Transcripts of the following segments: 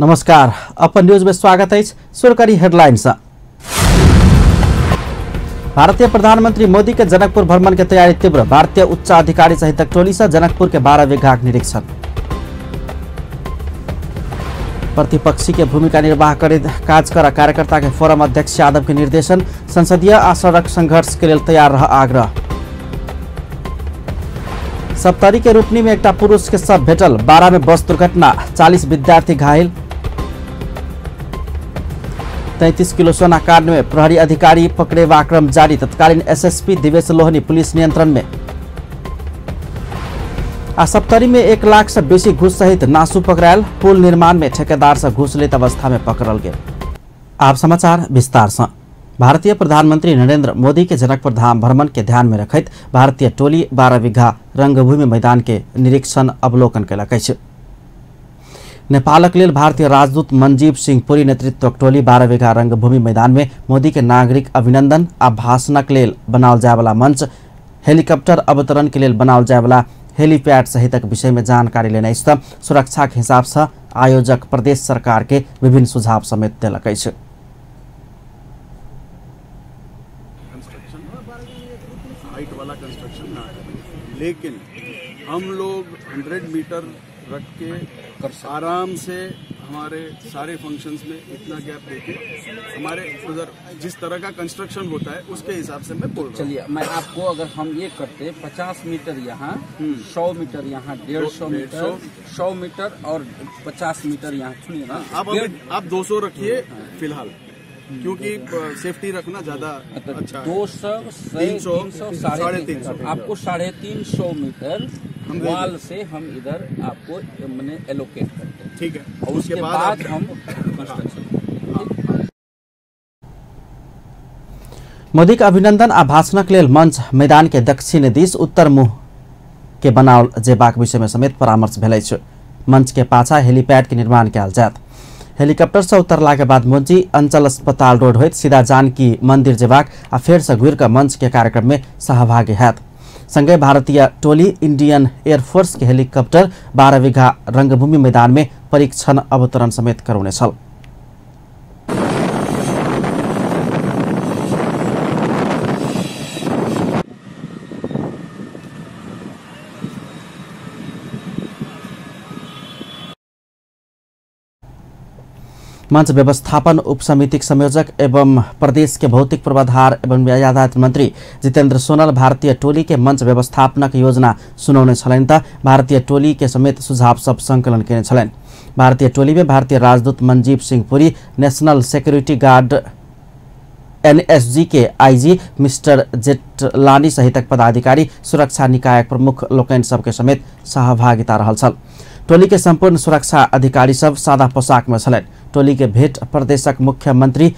नमस्कार, अपन न्यूज में स्वागत है। शुरू करी हेडलाइन से। भारतीय प्रधानमंत्री मोदी के जनकपुर भ्रमण के तैयारी तीव्र। भारतीय उच्च अधिकारी सहित टोली से जनकपुर के 12 बीघा निरीक्षण। प्रतिपक्षी के भूमिका निर्वाह करैत काज कर कार्यकर्ता के फोरम अध्यक्ष यादव के निर्देशन। संसदीय आ सड़क संघर्ष के लेल तैयार रह आग्रह। सप्तरी के रूपनी में एकटा पुरुष के शव भेटल। 12 में बस दुर्घटना, 40 विद्यार्थी घायल। 33 किलो सोना कांड में प्रहरी अधिकारी पकड़ेबाक क्रम जारी। तत्कालीन एसएसपी दिवेश लोहनी पुलिस नियंत्रण में। आ सप्तरी में 1 लाख से बेसी घूस सहित नासु पकड़ायल। पुल निर्माण में ठेकेदार से घूस लेत अवस्था में पकड़ल गेल। आप समाचार विस्तार से। भारतीय प्रधानमंत्री नरेंद्र मोदी के जनकपुर धाम भ्रमण के ध्यान में रखैत भारतीय टोली 12 बीघा रंगभूमि मैदान के निरीक्षण अवलोकन कयलक अछि। नेपालक लेल भारतीय राजदूत मंजीव सिंह पुरी नेतृत्वक टोली 12 बीघा रंगभूमि मैदान में मोदी के नागरिक अभिनंदन आ भाषणक लेल बनाओल जायवला मंच, हेलीकॉप्टर अवतरण के लेल बनाओल जायवला हेलीपैड सहितक विषय में जानकारी लेने अछि। सुरक्षा के हिसाब से आयोजक प्रदेश सरकार के विभिन्न सुझाव समेत देलक अछि। हाइट वाला कंस्ट्रक्शन ना करें, लेकिन हम लोग 100 मीटर रख के आराम से हमारे सारे फंक्शंस में इतना गैप देके हमारे उधर जिस तरह का कंस्ट्रक्शन होता है उसके हिसाब से मैं बोल रहा हूँ। चलिए, मैं आपको अगर हम ये करते 50 मीटर यहाँ, 100 मीटर यहाँ, 150 मीटर, 100 मीटर और 50 मीटर यहाँ। सुनिए ना, आप 200 रखिए फिलहाल, क्योंकि सेफ्टी रखना ज्यादा अच्छा है। 200, 300, 350, आपको 350 मीटर वाल से हम इधर आपको मैंने एलोकेट करते हैं। ठीक है, और उसके बाद हम कंस्ट्रक्शन। मोदी के अभिनंदन आ भाषणक लेल मंच मैदान के दक्षिण दिस उत्तर मुँह के बनाओल जेबाक विषय में समेत परामर्श भेल अछि। मंच के पाछा हेलीपैड के निर्माण कयल जायत। हेलीकॉप्टर से उतरला के बाद मोदी अंचल अस्पताल रोड होइत सीधा जानकी मंदिर जेबाक आ फेर से घुरि कऽ मंच के कार्यक्रम में सहभागी हैत। संगे भारतीय टोली इंडियन एयरफोर्स के हेलीकॉप्टर 12 बीघा रंगभूमि मैदान में परीक्षण अवतरण समेत करौने छल। मंच व्यवस्थापन उपसमितिक संयोजक एवं प्रदेश के भौतिक पूर्वाधार एवं यातायात मंत्री जितेंद्र सोनल भारतीय टोली के मंच व्यवस्थापनक योजना सुनौने छलनि त भारतीय टोली के समेत सुझाव सब संकलन केने छलनि। भारतीय टोली में भारतीय राजदूत Manjeev Singh Puri, national security guard NSG के आईजी मिस्टर जेटलानी सहितक पदाधिकारी, सुरक्षा निकायक प्रमुख लोकनि सबके समेत सहभागिता रहल छल। टोली के संपूर्ण सुरक्षा अधिकारी सब सादा पोशाक में छलनि। टोली के भेंट प्रदेशक मुख्यमंत्री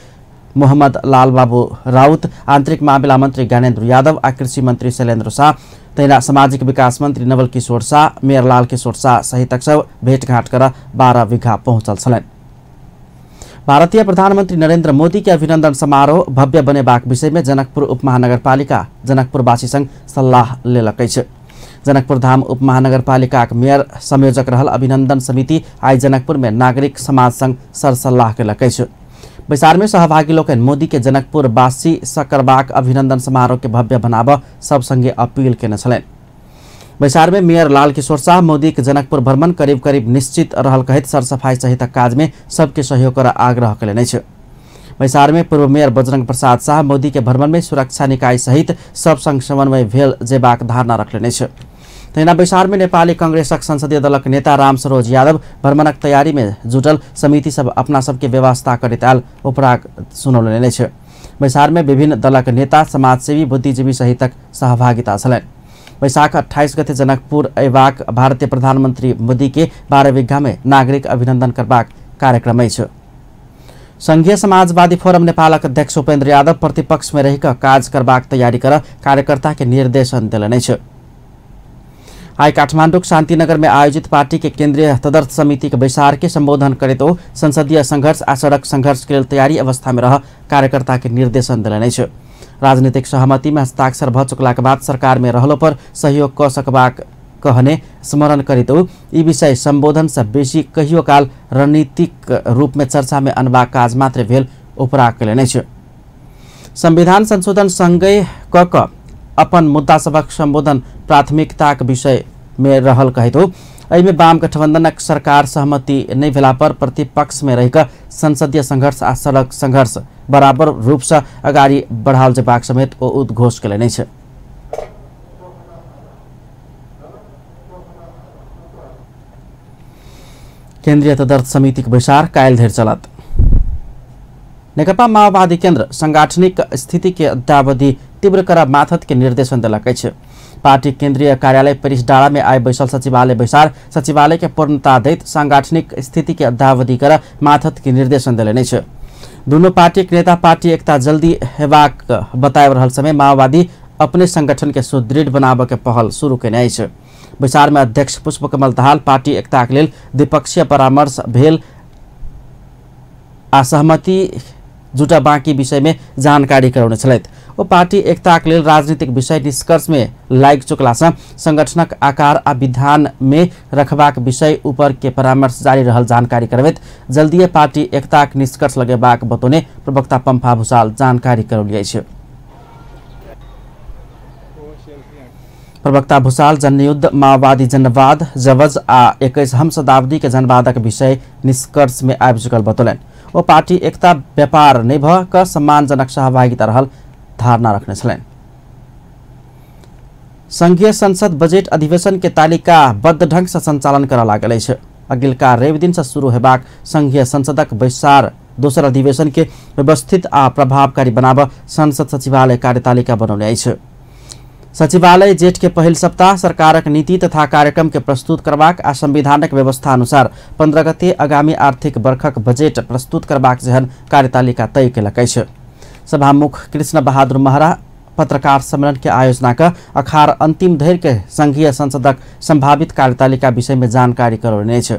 मोहम्मद लालबाबू राउत, आंतरिक मामिला मंत्री ज्ञानेन्द्र यादव आ कृषि मंत्री शैलेन्द्र शाह, तहिना सामाजिक विकास मंत्री नवल किशोर शाह, मेयर लाल किशोर शाह सहितक सब भेंटघाट कर 12 बीघा पहुंचल छलनि। भारतीय प्रधानमंत्री नरेंद्र मोदी के अभिनंदन समारोह भव्य बनेबाक विषय में जनकपुर उपमहानगरपालिका जनकपुरवासी संग सल्लाह लेलक अछि। जनकपुर धाम उपमहानगरपालिकाक मेयर संयोजक रहल अभिनंदन समिति आइ जनकपुर में नागरिक समाज संग सरसल्लाह केलक अछि। बैसार में सहभागी लोकनि मोदी के जनकपुर वासी सँ करबाक अभिनंदन समारोह के भव्य बनाबऽ सब संगे अपील केने छलनि। बैसार में मेयर लाल किशोर शाह मोदी के जनकपुर भ्रमण करीब करीब निश्चित रहल कहैत सरसफाई सहितक काज में सबके सहयोग कर आग्रह केलनि अछि। बैसार में पूर्व मेयर बजरंग प्रसाद शाह मोदी के भ्रमण में सुरक्षा निकाय सहित सब संग समन्वय भेल जेबाक धारणा रखलनि अछि। तहिना बैसार में नेपाली कांग्रेसक संसदीय दलक नेता राम सरोज यादव भ्रमणक तैयारी में जुटल समिति सब अपना सबके व्यवस्था करैत आयल उपराग सुनौलनि अछि। बैसार में विभिन्न दलक नेता, समाजसेवी, बुद्धिजीवी सहितक सहभागिता छलनि। वैशाख 28 गते जनकपुर अयबाक भारतीय प्रधानमंत्री मोदी के 12 बीघा में नागरिक अभिनंदन करबाक कार्यक्रम अछि। संघीय समाजवादी फोरम नेपालक अध्यक्ष उपेन्द्र यादव प्रतिपक्ष में रहिकऽ काज करबाक तैयारी कर कार्यकर्ता के निर्देशन देलनि अछि। आइ काठमांडूक शांतिनगर में आयोजित पार्टी के केंद्रीय तदर्थ समिति के बैसार के संबोधन करैत ओ संसदीय संघर्ष आ सड़क संघर्ष के लेल तैयारी अवस्था में रह कार्यकर्ता के निर्देशन देलनि अछि। राजनीतिक सहमति में हस्ताक्षर भ चुकला के बाद सरकार में रहलो पर सहयोग क सकबाक कहने स्मरण करित ई विषय संबोधन से बेसी कहियो काल रणनीतिक रूप में चर्चा में अनबाक काज मात्र भेल उपरा कयलनि अछि। संविधान संशोधन संगै क क अपन मुद्दा सभक संबोधन प्राथमिकताक विषय में रहल कहैत एहिमे वाम गठबंधनक सरकार सहमति नहि भेला पर प्रतिपक्ष में रहिक संसदीय संघर्ष आ सड़क संघर्ष बराबर रूप से अगाडि बढ़ाओल जेबाक समेत ओ उद्घोष कयलनि अछि। केन्द्रीय तदर्थ समितिक बैसार काल्हि धरि चलत। नेकपा माओवादी केन्द्र सांगठनिक स्थिति के अद्यावधि तीव्र करब माथत के निर्देशन देलक अछि। पार्टी केंद्रीय कार्यालय पेरिस डाँडा में आइ बैसल सचिवालय बैसार सचिवालय के पूर्णता दैत सांगठनिक स्थिति के अद्यावधि कर माथत के निर्देशन देलनि अछि। दुनू पार्टीक नेता पार्टी एकता जल्दी हेबाक बताबि रहल समय माओवादी अपने संगठन के सुदृढ़ बनाबऽ के पहल शुरू केने अछि। बैसार में अध्यक्ष पुष्पकमल दाहाल पार्टी एकता के लेल द्विपक्षीय परामर्श भेल आ सहमति जुटा बाँकी विषय में जानकारी करौने छलथि। ओ पार्टी एकताक लेल राजनीतिक विषय निष्कर्ष में लागि चुकलासँ संगठनक आकार आ विधान में रखबाक विषय ऊपर के परामर्श जारी रहल जानकारी करबैत जल्दीए पार्टी एकताक निष्कर्ष लगेबाक बतौने प्रवक्ता पम्फा भूषाल जानकारी करौली अछि। प्रवक्ता भूषाल जनयुद्ध माओवादी जनवाद जवज आ 21हम शताब्दी के जनवादक विषय निष्कर्ष में आबि चुकल बतौलनि। ओ पार्टी एकता व्यापार नहि भऽ कऽ सम्मानजनक सहभागिता रहल धारणा रखने छलनि। संघीय संसद बजट अधिवेशन के तालिकाबद्ध ढंग से संचालन करऽ लागल अछि। अगिलका रवि दिन से शुरू हेबाक संघीय संसदक बैसार दोसर अधिवेशन के व्यवस्थित आ प्रभावकारी बनाबऽ संसद सचिवालय कार्यतालिका बनौने अछि। सचिवालय जेठ के पहिल सप्ताह सरकारक नीति तथा कार्यक्रम के प्रस्तुत करबाक आ संविधानक व्यवस्था अनुसार 15 गते आगामी आर्थिक वर्षक बजट प्रस्तुत करबाक जेहन कार्यतालिका तय केलक अछि। सभामुख कृष्ण बहादुर महरा पत्रकार सम्मेलन के आयोजना क अखार अंतिम धरि के संघीय संसदक संभावित कार्यतालिका विषय में जानकारी करौने अछि।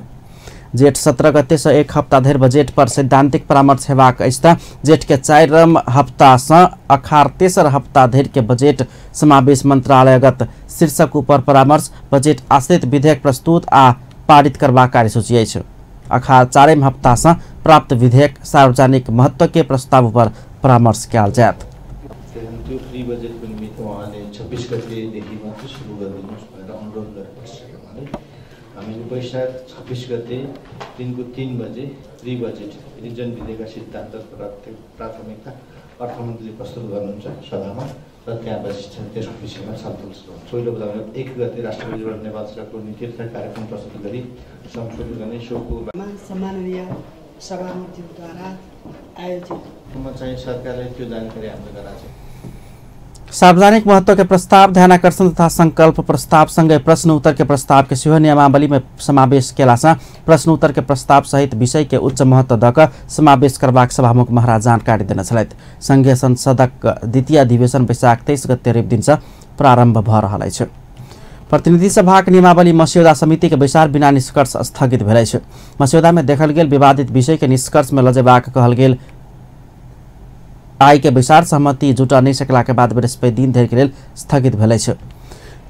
जेठ 17 गते से एक हप्ता धरि बजट पर सैद्धांतिक परामर्श हेबाक अछि त जेठ के 4म हप्ता से अखार 3 हप्ता धरि के बजट समावेश मंत्रालयगत शीर्षक ऊपर परामर्श बजट आश्रित विधेयक प्रस्तुत आ पारित करबाक कार्यसूची अछि। अखार 4म हप्ता से प्राप्त विधेयक सार्वजनिक महत्व के प्रस्ताव पर परामर्श कयल जायत। त्यो प्री बजेटको निमित्त उहाँले 26 गतेदेखि मात्रै सुरु गरिदिनुहोस् भनेर अनुरोध गरेको छ। उहाँले हामीले वैशाख 26 गते दिनको 3 बजे प्री बजेट जनविधिका सिद्धान्त प्राथमिकता अर्थमन्त्रीले प्रस्तुत गर्नुहुन्छ सभामा र त्यहाँपछि त्यसको विषयमा छलफल सुरु हुन्छ। पहिलो बताउने 1 गते राष्ट्रपतिबाट नेपाल सरकारको नीति तथा कार्यक्रम प्रस्तुत गरी संशोधन गर्ने सोको सम्माननीय सभामुखज्यूद्वारा आयोजित चाहिँ सरकारले त्यो जानकारी हामीले गराएको छ। सार्वजनिक महत्व के प्रस्ताव ध्यानाकर्षण तथा संकल्प प्रस्ताव संगे प्रश्न उत्तर के प्रस्ताव के सेहो नियमावली में समावेश केलासँ प्रश्न उत्तर के प्रस्ताव सहित विषय के उच्च महत्व दऽ कऽ समावेश करबाक सभामुख महरा जानकारी देने छलथि। संघीय संसदक द्वितीय अधिवेशन वैशाख 23 गते रवि दिन से प्रारंभ भऽ रहल अछि। प्रतिनिधि सभाक नियमावली मस्यौदा समिति के बैसार बिना निष्कर्ष स्थगित भेल अछि। मस्यौदा में देखल गेल विवादित विषय के निष्कर्ष में लजेबाक कहल गेल आइ के बैसार सहमति जुटा नहीं सकला के बाद बृहस्पति दिन धरि के लेल स्थगित भेल अछि।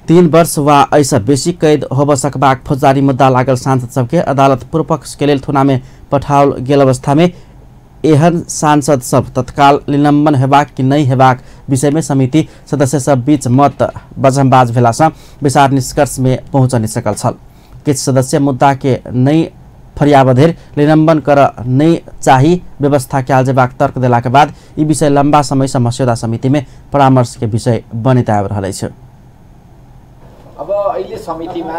3 वर्ष वा एहिसँ बेसी कैद होबऽ सकबाक फौजदारी मुद्दा लागल सांसद सबके अदालत पूर्वपक्ष के लेल थुना में पठाओल गेल अवस्था में एहन सांसद सब तत्काल निलंबन हेबाक कि नहीं हेबाक विषय में समिति सदस्य सब बीच मत बजमबाज भेलासँ बैसार निष्कर्ष में पहुँच नहीं सकल छल। किछु सदस्य मुद्दा के नहीं फरियाबधेर निलंबन कर नहीं चाही व्यवस्था कयल जेबाक तर्क देला के बाद ई विषय लंबा समय से मस्यौदा समिति में परामर्श के विषय बनित आबि रहल अछि। अब अहिले समितिमा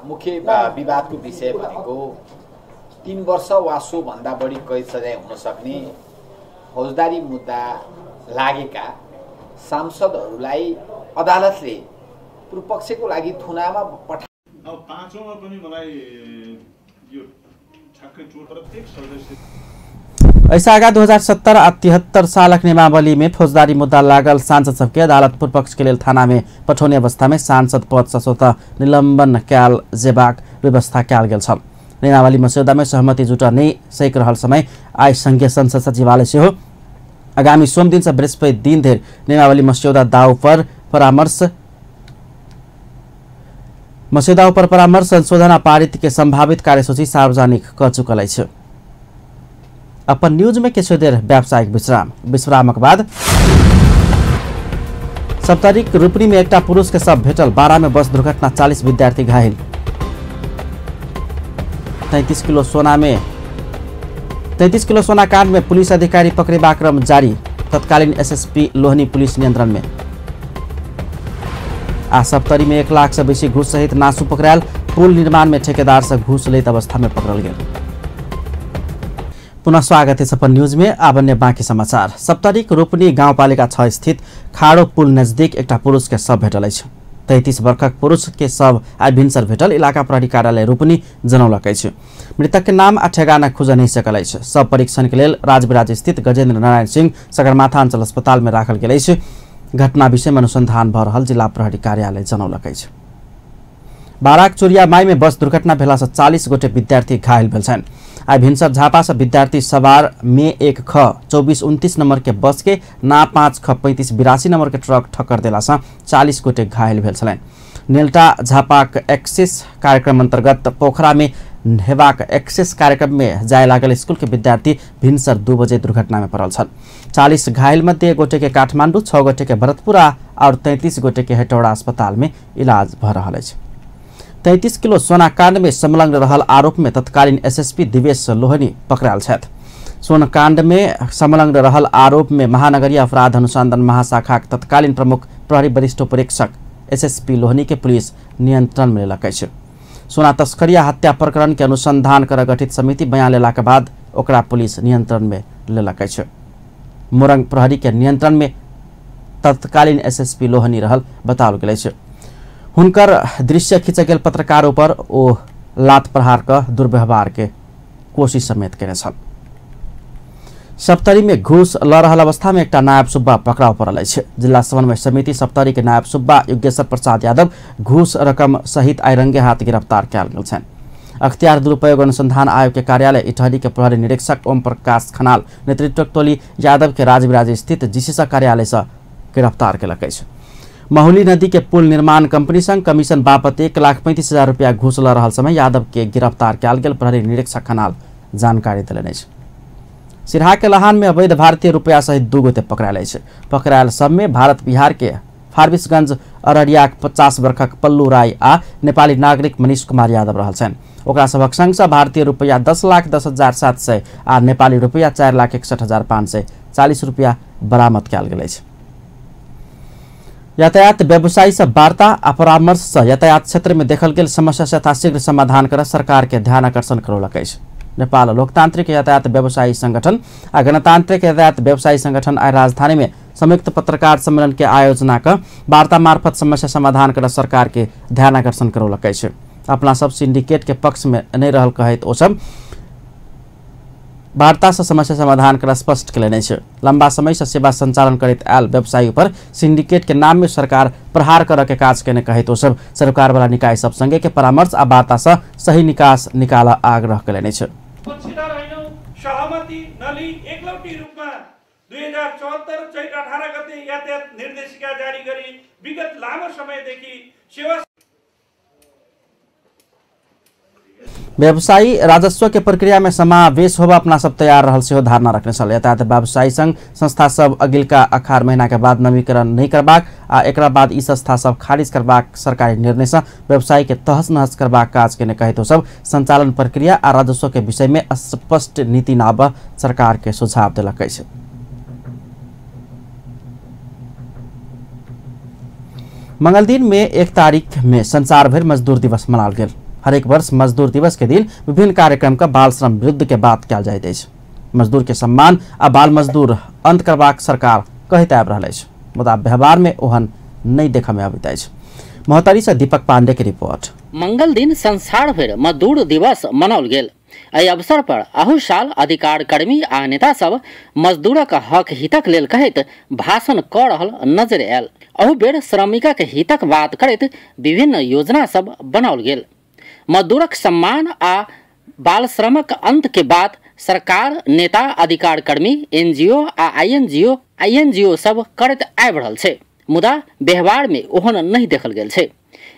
मुख्य विवादको विषय भनेको 3 वर्ष वा सो भन्दा बढी कैद सजाय हुन सक्ने फौजदारी मुद्दा लागेका सांसदहरूलाई अदालतले पूर्वपक्षको लागि थुनामा पठा। अब पाँचौंमा पनि मलाई यो ऐसा आगा 2070 आ 73 सालक नियमावली में फौजदारी मुद्दा लागल सांसद सबके अदालत पूर्वपक्ष के लेल थाना में पठौने अवस्था में सांसद पद से स्वतः निलंबन कयल जेबाक व्यवस्था कयल गेल छल। नियमावली मस्यौदा में सहमति जुट नहि सकि रहल समय आइ संघीय संसद सचिवालय सेहो आगामी सोम दिन से बृहस्पति दिन धरि नियमावली मस्यौदा दाव पर परामर्श मस्यौदा उपर परामर्श संशोधन आ पारित के संभावित कार्यसूची सार्वजनिक क चुकल अछि। अपन न्यूज में किछु देर व्यावसायिक विश्राम। विश्रामक बाद सप्तरीक रूपनी में एकटा पुरुष के शव भेटल। 12 में बस दुर्घटना, 40 विद्यार्थी घायल। 33 किलो सोना कांड में पुलिस अधिकारी पकड़ेबाक क्रम जारी। तत्कालीन एसएसपी लोहनी पुलिस नियंत्रण में। आ सप्तरी में 1 लाख से बेसी घूस सहित नासु पकड़ायल। पुल निर्माण में ठेकेदार से घूस लेत अवस्था में पकड़ल गेल। पुनः स्वागत है अपन न्यूज में। आब अन्य बाँकी समाचार। सप्तरीक रूपनी गाउँपालिका 6 स्थित खाड़ो पुल नजदीक एकटा पुरुष के शव भेटल अछि। 33 वर्षक पुरुष के शव आइ भिनसर भेटल। इलाका प्रहरी कार्यालय रूपनी जनौलक अछि। मृतक के नाम आ ठेगाना खुजऽ नहि सकल अछि। शव परीक्षण के लेल राजविराज स्थित गजेन्द्र नारायण सिंह सगरमाथा अंचल अस्पताल में राखल गेल अछि। घटना विषय में अनुसंधान भऽ रहल जिला प्रहरी कार्यालय जनौलक अछि। बाराक चोरियामाई में बस दुर्घटना भेला से 40 गोटे विद्यार्थी घायल भेल छनि। आइ भिनसर झापा से विद्यार्थी सवार में 1 ख 2429 नंबर के बस के ना 5 ख 3582 नंबर के ट्रक ठक्कर देला से 40 गोटे घायल भेल छलनि। नेल्टा झापाक एक्सेस कार्यक्रम अंतर्गत पोखरा में हेबाक एक्सेस कार्यक्रम में जाय लागल स्कूल के विद्यार्थी भिनसर 2 बजे दुर्घटना में पड़ल छल। 40 घायल मध्ये 1 गोटे के काठमांडू, 6 गोटे के भरतपुरा और 33 गोटे के हेटौड़ा अस्पताल में इलाज भऽ रहल अछि। 33 किलो सोना कांड में संलग्न रहल आरोप में तत्कालीन एसएसपी दिवेश लोहनी पकड़ायल छथि। सोन कांड में संलग्न रहल आरोप में महानगरीय अपराध अनुसंधान महाशाखाक तत्कालीन प्रमुख प्रहरी वरिष्ठ उपरीक्षक एसएसपी लोहनी के पुलिस नियंत्रण में लेलक अछि। सोना तस्करी आ हत्या प्रकरण के अनुसंधान कर गठित समिति बयान लेला के बाद ओकरा पुलिस नियंत्रण में लेलक अछि। मोरंग प्रहरी के नियंत्रण में तत्कालीन एसएसपी लोहनी रहल बताओल गेल अछि। हुनकर दृश्य खींच गेल पत्रकार ऊपर ओ लात प्रहार क दुर्व्यवहार के कोशिश समेत केने छल। सप्तरी में घूस ल रहल अवस्था में एकटा नायब सुब्बा पकड़ाव पड़ल अछि। जिला समन्वय समिति सप्तरी के नायब सुब्बा योगेश्वर प्रसाद यादव घूस रकम सहित आइ रंगे हाथ गिरफ्तार कयल गेल छनि। अख्तियार दुरुपयोग अनुसंधान आयोग के कार्यालय इटहरी के प्रहरी निरीक्षक ओम प्रकाश खनाल नेतृत्वक टोली यादव के राजविराज स्थित जीसीसा कार्यालय से गिरफ्तार केलक अछि। महुली नदी के पुल निर्माण कंपनी संग कमीशन बापत 1,35,000 रुपया घूस ल रहल समय यादव के गिरफ्तार कयल गेल प्रहरी निरीक्षक खनाल जानकारी देलनि अछि। सिरहा के लहान में अवैध भारतीय रुपया सहित 2 गोटे पकड़ायल अछि। पकड़ायल सब में भारत बिहार के फारबिसगंज अररियाक 50 वर्षक पल्लू राय आ नेपाली नागरिक मनीष कुमार यादव रहल छनि। ओकरा सभक संग से भारतीय रुपया 10,10,700 आ नेपाली रुपया 4,61,540 रुपया बरामद कयल गेल अछि। यातायात व्यवसायी से वार्ता आ परामर्श से यातायात क्षेत्र में देखल गेल समस्या यथाशीघ्र समाधान कर सरकार के ध्यान आकर्षण करौलक अछि। नेपाल लोकतांत्रिक यातायात व्यवसायी संगठन आ गणतांत्रिक यातायात व्यवसायी संगठन आइ राजधानी में संयुक्त पत्रकार सम्मेलन के आयोजना क वार्ता मार्फत समस्या समाधान कर सरकार के ध्यान आकर्षण करौलक अछि। अपना सब सिंडिकेट के पक्ष में नहीं रहल कहैत ओ सब वार्ता से समस्या समाधान कर स्पष्ट केलनि अछि। लंबा समय से सेवा संचालन करैत आयल व्यवसायी पर सिंडिकेट के नाम में सरकार प्रहार करऽ के काज केने कहैत ओ सब सरकार वाला निकाय सब संगे के परामर्श आ वार्ता से सही निकास निकालऽ आग्रह केलनि अछि। सहमति नलिई एकलौटी रूपमा 2074 चैत 18 गते यातायात निर्देशिका जारी गरी विगत लामो समयदेखि सेवा व्यवसायी राजस्व के प्रक्रिया में समावेश होबा अपना सब तैयार रहल सेहो धारणा रखने छल। यातायात व्यवसायी संघ संस्था सब अगिलका अखार महीना के बाद नवीकरण नहीं करबाक आ एकरा बाद ई संस्था सब खारिज करबाक सरकारी निर्णय से व्यवसायी के तहस नहस करबाक काज केने कहैत ओ सब संचालन प्रक्रिया आ राजस्व के विषय में स्पष्ट नीति नाब सरकार के सुझाव देलक अछि। मंगल दिन में 1 तारीख में संसार भरि मजदूर दिवस मनाओल गेल। हरेक वर्ष मजदूर दिवस के दिन विभिन्न कार्यक्रम का बाल श्रम विरुद्ध के बात कयल जाइत अछि। मजदूर के सम्मान आ बाल मजदूर अंत करबाक सरकार कहैत आबि रहल अछि, मुदा व्यवहार में ओहन नहि देखय में अबैत अछि। महोत्तरी से दीपक पांडे के रिपोर्ट। मंगल दिन संसार भरि मजदूर दिवस मनाओल गेल। एहि अवसर पर अहू साल अधिकार कर्मी आ नेता सब मजदूरक हक हितक लेल कहैत भाषण क रहल नजर आयल। अहू बेर श्रमिकक हितक बात करैत विभिन्न योजना सब बनाओल गेल। मजदूरक सम्मान आ बाल श्रमक अंत के बाद सरकार, नेता, अधिकार कर्मी, एनजीओ आ आईएनजीओ सब करैत आबि रहल छै, मुदा व्यवहार में ओहन नहीं देखल गेल छै।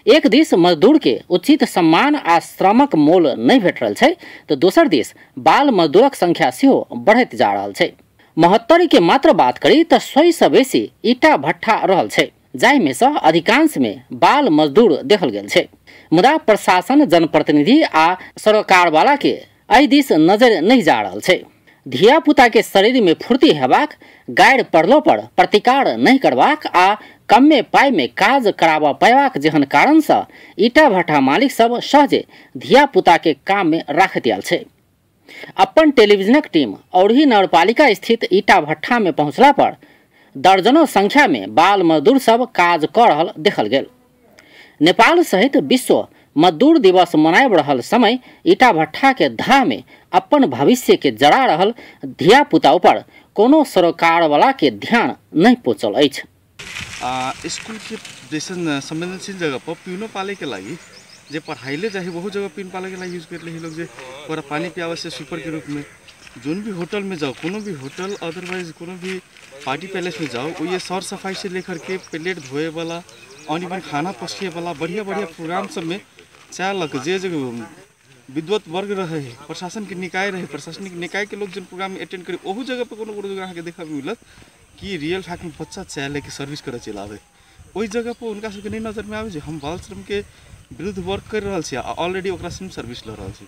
एक दिस मजदूर के उचित सम्मान आ श्रमक मोल नहि भेट रहल छै तऽ दोसर दिस बाल मजदूरक संख्या सेहो बढ़ैत जा रहल छै। महोत्तरी के मात्र बात करी तऽ 100 सँ बेसी ईटा भट्ठा रहल छै, जाहिमे सँ अधिकांश में बाल मजदूर देखल गेल छै। मुदा प्रशासन, जनप्रतिनिधि आ सरकारवाला के एहि दिस नजर नहि जा रहल छै। धिया पुता के शरीर में फुर्ती हेबाक, गारि पड़लो पर प्रतिकार नहि करबाक आ कमे पाई में काज कराबऽ पयबाक जेहन कारण सँ ईटा भट्ठा मालिक सब सहजे धिया पुता के काम में राखैत आयल छै। अपन टेलीविजनक टीम औरही नगरपालिका स्थित ईटा भट्ठा में पहुंचला पर दर्जनों संख्या में बाल मजदूर सब काज कऽ रहल देखल गेल। नेपाल सहित विश्व मजदूर दिवस मनाबि रहल समय ईटा भट्ठा के धाह में अपन भविष्य के जरा रहल धिया पुता ऊपर कोनो सरकार वाला के ध्यान नहीं पहुँचल अछि। स्कूल के जैसन संवेदनशील जगह पर पीनो पाले के लागि जे पढ़ाइले जाए बहुत जगह पीन पाले के लागि यूज कर रहे लोग, जे पूरा पानी पियावे से स्वीपर के रूप में। जोन भी होटल में जाओ, कोनो भी होटल अदरवाइज कोनो भी पार्टी पैलेस में जाओ, वो ये सर सफाई से लेकर के प्लेट धोए वाला और इवन खाना पसिए वाला बढ़िया बढ़िया प्रोग्राम सब में चालक जे जे विद्वत वर्ग रहे, प्रशासन के निकाय रहे, प्रशासनिक निकाय के लोग जिन प्रोग्राम में अटेंड करे ओहू जगह पर कोनो कोनो जगह अहाँके देखा मिलत कि रियल फैक्ट में बच्चा चाय लेके सर्विस करे चलि आबै। ओहि जगह पर उनका सबके नहीं नजर में आबै जे हम बाल श्रम के विरुद्ध वर्क कर रहल छी आ ऑलरेडी ओकरा से सर्विस ल रहल छी।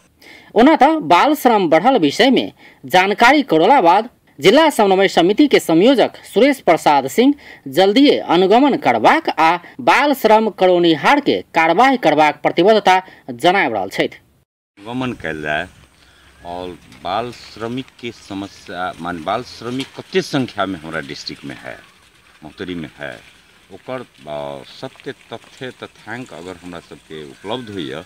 ओना तऽ बाल श्रम बढ़ल विषय में जानकारी करौला बाद जिला समन्वय समिति के संयोजक सुरेश प्रसाद सिंह जल्दिए अनुगमन करबाक आ बाल श्रम करौनिहार के कार्रवाई करबाक प्रतिबद्धता जनाबि रहल छथि। अनुगमन कयल जाय और बाल श्रमिक के समस्या, मान बाल श्रमिक कते संख्या में हमारा डिस्ट्रिक्ट में है, महोत्तरी में है, ओकर सत्य तथ्य तथ्यांक अगर हमरा सबके उपलब्ध होइए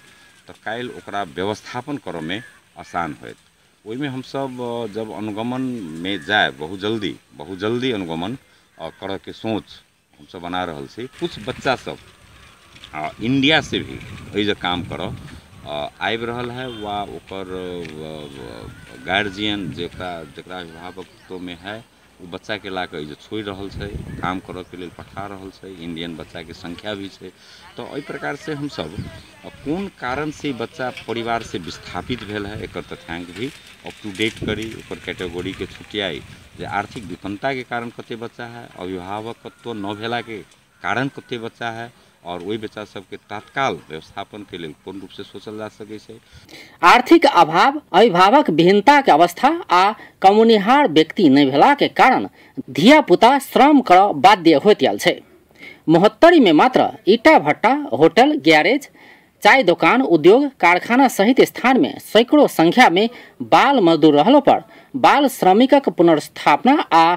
तऽ काल्हि ओकरा व्यवस्थापन करऽ में आसान होयत। ओहिमे हमसब जब अनुगमन में जाए बहुत जल्दी अनुगमन करऽ के सोच हमसब बना रहल छी। कुछ बच्चा सब इंडिया से भी एहि जे काम करऽ आबि रहल है वा ओकर गार्जियन जेकरा अभिभावकत्व में है ओ बच्चाके ला कऽ जे छोड़ि रहल छै, काम करऽके लेल पठा रहल छै। इंडियन बच्चाके संख्या भी छै। तऽ एहि प्रकारसँ हमसब कोन कारणसँ बच्चा परिवारसँ विस्थापित भेल है एकर तथ्यांक भी अप टू डेट करी, ओकर कैटेगोरीके छुटियाई जे आर्थिक विपन्नताके कारण कते बच्चा है, अभिभावकत्व न भेलाके कारण कते बच्चा है और वही बच्चा सबके तात्काल व्यवस्थापन के लेल कोन रूप से सोचल जा सकै छै। आर्थिक अभाव, अभिभावक विहीनता के अवस्था आ कमौनिहार व्यक्ति नहि भेला के कारण धिया पुता श्रम करऽ बाध्य होइत आयल छै। महोत्तरी में मात्र ईटा भट्टा, होटल, गैरेज, चाय दोकान, उद्योग, कारखाना सहित स्थान में सैकड़ों संख्या में बाल मजदूर रहलो पर बाल श्रमिकक पुनर्स्थापना आ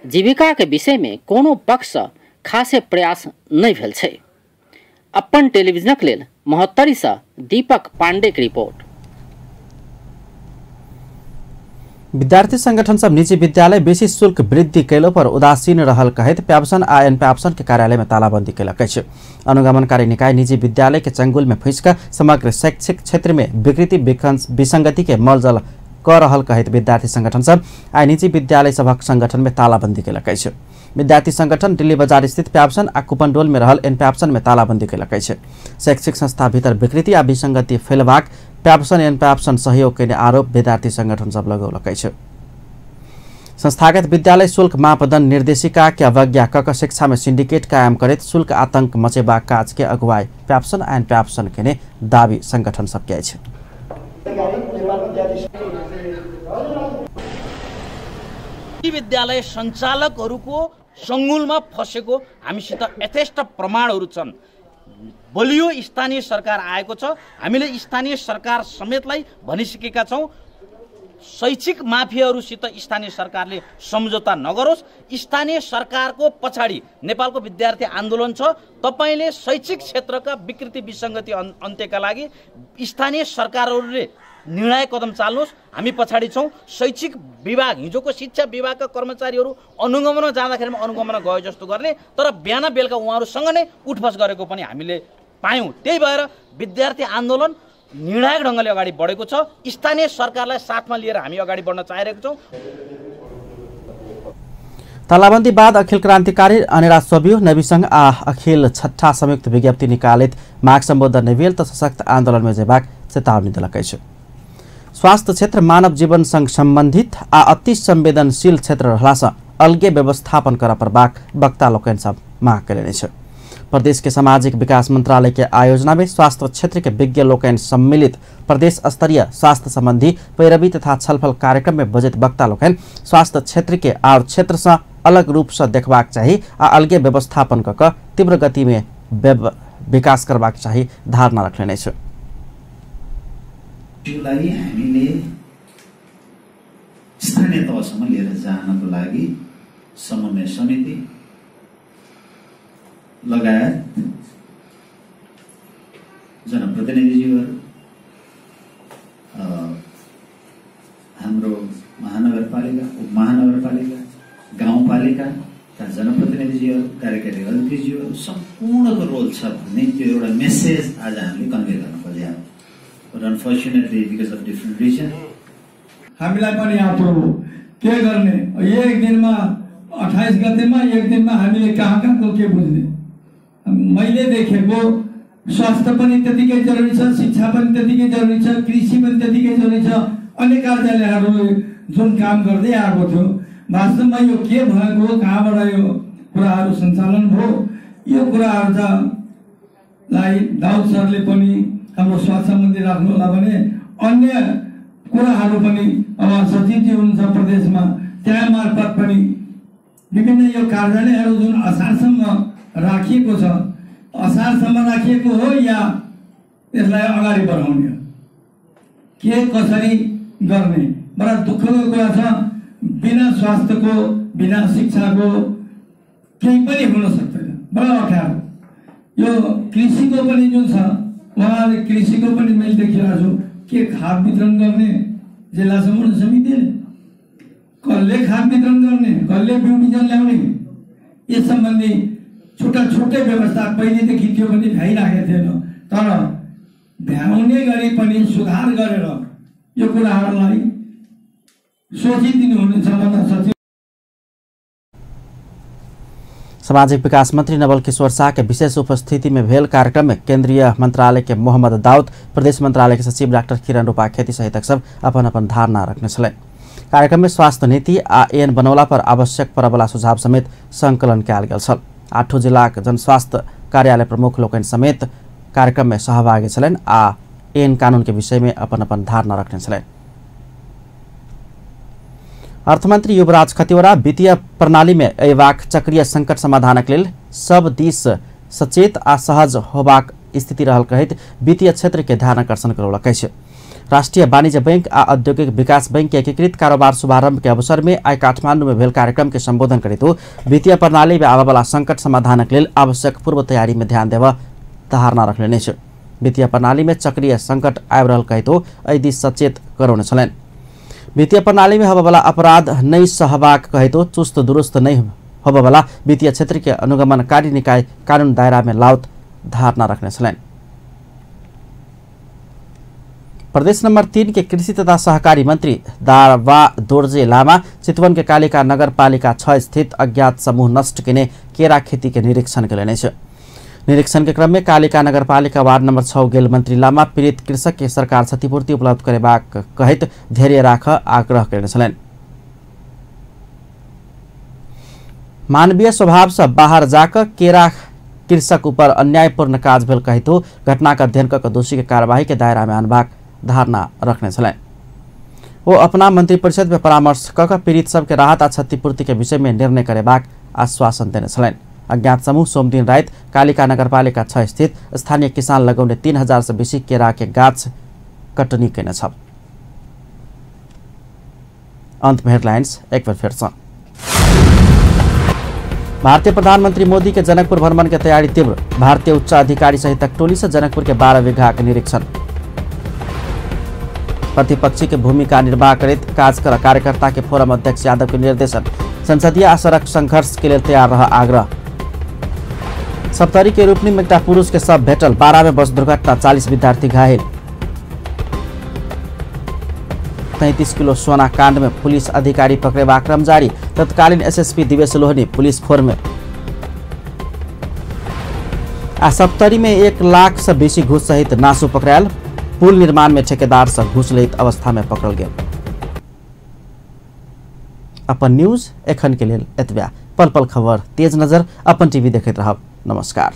जीविका के विषय में कोनो पक्ष खासे प्रयास नहि भेल छै। अपन टेलीविजनक लेल महोत्तरी सँ दीपक पांडे के रिपोर्ट। विद्यार्थी संगठन सब निजी विद्यालय बेसी शुल्क वृद्धि कयलो पर उदासीन रहल कहैत प्याप्सन आ एनप्याप्सन के कार्यालय में तालाबंदी कयलक अछि। अनुगमनकारी निकाय निजी विद्यालय के चंगुल में फंसि कऽ समग्र शैक्षिक क्षेत्र में विकृति विसंगति के मलजल कऽ रहल कहैत विद्यार्थी संगठन सब आइ निजी विद्यालय सभक संगठन में तालाबंदी कयलक अछि। विद्यार्थी संगठन दिल्ली बाजार स्थित प्याप्सन आ कुपनडोल में रहल एनप्याप्सन में तालाबंदी कयलक अछि। शैक्षिक संस्था भीतर विकृति आ विसंगति फैलबाक प्याप्सन एनप्याप्सन सहयोग कयने आरोप विद्यार्थी संगठन सब लगौलक अछि। संस्थागत विद्यालय शुल्क मापदंड निर्देशिका के अवज्ञा कऽ कऽ शिक्षा में सिंडिकेट कायम करैत शुल्क आतंक मचेबाक काज के अगुवाई प्याप्सन आ एनप्याप्सन केने दावी संगठन सबके अछि। विद्यालय सञ्चालकहरूको सङ्गुलमा फसेको हामीसित यथेष्ट प्रमाणहरू छन्। बलियो स्थानीय सरकार आएको छ, हामीले स्थानीय सरकार समेतलाई भनिसकेका छौँ शैक्षिक माफियाहरूसित स्थानीय सरकारले सम्झौता नगरोस्। स्थानीय सरकारको पछाडि नेपालको विद्यार्थी आन्दोलन छ। तपाईले शैक्षिक क्षेत्रका विकृति विसङ्गति अन्त्यका लागि स्थानीय सरकारहरूले निर्णायक कदम चाल्नुहोस्, हामी पछाडि छौँ। शैक्षिक विभाग, हिजोको शिक्षा विभागका कर्मचारीहरू अनुगमनमा जाँदाखेरि अनुगमन गयो जस्तो गर्ने, तर बिहान बेलुका उहाँहरूसँग नै उठबस गरेको पनि हामीले पायौँ। त्यही भएर विद्यार्थी आन्दोलन निर्णायक ढङ्गले अगाडि बढेको छ। स्थानीय सरकारलाई साथमा लिएर हामी अगाडि बढ्न चाहिरहेको छौँ। तालाबंदी बाद अखिल क्रांतिकारी अनेरा सोबियो नवी संघ आ अखिल छठा संयुक्त विज्ञप्ति निकालित माग सम्बोधन नहि भेल त सशक्त आंदोलन में जेबाक चेतावनी देलक अछि। स्वास्थ्य क्षेत्र मानव जीवन संग संबंधित आ अति संवेदनशील क्षेत्र रहला सँ अलगे व्यवस्थापन करऽ पड़बाक वक्ता लोकनि सब माग कयलनि अछि। प्रदेश के सामाजिक विकास मंत्रालय के आयोजना में स्वास्थ्य क्षेत्र के विज्ञ लोकनि सम्मिलित प्रदेश स्तरीय स्वास्थ्य संबंधी पैरवी तथा छलफल कार्यक्रम में बजैत वक्ता लोकनि स्वास्थ्य क्षेत्र के आर क्षेत्र से अलग रूप से देखबाक चाही आ अलगे व्यवस्थापन कऽ कऽ तीव्र गति में विकास करबाक चाही धारणा रखलनि अछि। लागि हामीले स्थानीय तहसम्म लिएर जानको लागि समन्वय समिति लगायत जनप्रतिनिधिज्यूहरू, हाम्रो महानगरपालिका, उपमहानगरपालिका, गाउँपालिकाका जनप्रतिनिधिज्यूहरू, कार्यकारी अधिकृतज्यूहरू सम्पूर्णको रोल छ भन्ने त्यो एउटा मेसेज आज हामीले कन्भे गर्न खोज्यौँ। But unfortunately, because of different reason, हामीलाई पनि आत्रो हो के गर्ने। एक दिनमा 28 गतेमा एक दिनमा हामीले कहाँ कहाँको के बुझ्ने। मैले देखेको स्वास्थ्य पनि त्यतिकै जरुरी छ, शिक्षा पनि त्यतिकै जरुरी छ, कृषि पनि त्यतिकै जरुरी छ। अन्य कार्यालयहरूले जुन काम गर्दै आएको थियो वास्तवमा यो के भएको, कहाँबाट यो कुराहरू सञ्चालन भयो, यो कुराहरू त लाई दाउद सरले पनि हाम्रो स्वास्थ्य सम्बन्धी राख्नु होला भने अन्य कुराहरू पनि अब सचिवजी हुनुहुन्छ प्रदेशमा, त्यहाँ मार्फत पनि विभिन्न यो कार्यालयहरू जुन असारसम्म राखिएको छ, असारसम्म राखिएको हो या यसलाई अगाडि बढाउने हो, के कसरी गर्ने, बडा दुःखको कुरा छ। बिना स्वास्थ्यको, बिना शिक्षाको केही पनि हुन सक्दैन, बडा अप्ठ्यारो। यो कृषिको पनि जुन छ, उहाँले कृषिको पनि मैले देखिरहेको छु, के खाद वितरण गर्ने जिल्ला समन्वय समितिले, कसले खाद वितरण गर्ने, कसले बिउ बिजन ल्याउने, यस सम्बन्धी छुट्टा छुट्टै व्यवस्था पहिलेदेखि थियो पनि भ्याइराखेको थिएन। तर भ्याउने गरी पनि सुधार गरेर यो कुराहरूलाई सोचिदिनु हुनेछ भन्दा सचिव। सामाजिक विकास मंत्री नवल किशोर शाह के विशेष उपस्थिति में भेल कार्यक्रम में केंद्रीय मंत्रालय के मोहम्मद दाऊद, प्रदेश मंत्रालय के सचिव डॉक्टर किरण रूपा खेती सहित सब अपन अपन धारणा रखने छलनि। कार्यक्रम में स्वास्थ्य नीति आ एन बनौला पर आवश्यक परबला सुझाव समेत संकलन कयल गेल छल। 8 जिलाक जनस्वास्थ्य कार्यालय प्रमुख लोकनि समेत कार्यक्रम में सहभागी छलनि आ एन कानून के विषय में अपन अपन धारणा रखने छलनि। अर्थमंत्री युवराज खतिवड़ा वित्तीय प्रणाली में अयबाक चक्रीय संकट समाधानक लेल सब दिस सचेत आ सहज होबाक स्थिति रहल कहैत वित्तीय क्षेत्र के ध्यान आकर्षण करौलक अछि। राष्ट्रीय वाणिज्य बैंक आ औद्योगिक विकास बैंक के एकीकृत कारोबार शुभारंभ के अवसर में आइ काठमांडू में भेल कार्यक्रम के संबोधन करैत वित्तीय प्रणाली में आबयवला संकट समाधानक लेल आवश्यक पूर्व तैयारी में ध्यान देबऽ धारणा रखलनि अछि। वित्तीय प्रणाली में चक्रीय संकट आबि रहल कहैत एहि दिस सचेत करौने छलनि। वित्तीय प्रणाली में होबयवला अपराध नहि सहबाक कहैतो चुस्त दुरुस्त नहि होबयवला वित्तीय क्षेत्र के अनुगमनकारी निकाय कानून दायरा में लाउत धारणा रखने छलनि। प्रदेश नंबर 3 के कृषि तथा सहकारी मंत्री दारवा दोर्जे लामा चितवन के कालिका नगरपालिका 6 स्थित अज्ञात समूह नष्ट केने केरा खेती के निरीक्षण कयलनि अछि। निरीक्षण के क्रम में कालिका नगरपालिका वार्ड नंबर 6 गेल मंत्री लामा पीड़ित कृषक के सरकार क्षतिपूर्ति उपलब्ध करेबाक कहैत धैर्य राख आग्रह कयने छलनि। मानवीय स्वभाव से बाहर जाकर केरा कृषक ऊपर अन्यायपूर्ण काज भेल कहितो घटना का अध्ययन कऽ दोषी के कार्यवाही के दायरा में आनबाक धारणा रखने छलनि। वो अपना मंत्रिपरिषद में परामर्श कऽ पीड़ित सबके राहत आ क्षतिपूर्ति के विषय में निर्णय करेबाक आश्वासन देने छलनि। अज्ञात समूह सोमदिन राति कालिका नगरपालिका 6 स्थित स्थानीय किसान लगौने 3000 से बेसी केरा के गाछ कटनी केने छल। अंत में हेडलाइंस एक बार फिर से। भारतीय प्रधानमंत्री मोदी के जनकपुर भ्रमण के तैयारी तीव्र। भारतीय उच्च अधिकारी सहित टोली से जनकपुर के 12 बीघा के निरीक्षण। प्रतिपक्षी के भूमिका निर्वाह करैत काज कर कार्यकर्ता के फोरम अध्यक्ष यादव के निर्देशन। संसदीय आ सड़क संघर्ष के लिए तैयार रह आग्रह। सप्तरी के रूपनी में एकटा पुरुष के शव भेटल। 12 में बस दुर्घटना, 40 विद्यार्थी घायल। 33 किलो सोना कांड में पुलिस अधिकारी पकड़ेबाक क्रम जारी। तत्कालीन SSP Divesh Lohani police four में। आ सप्तरी में 1 लाख से बेसी घूस सहित नासु पकड़ायल। पुल निर्माण में ठेकेदार से घूस लैत अवस्था में पकड़ल गेल। अपन न्यूज एखन के लेल एतबे। पल पल खबर तेज नजर अपन टीवी देखैत रहब। नमस्कार।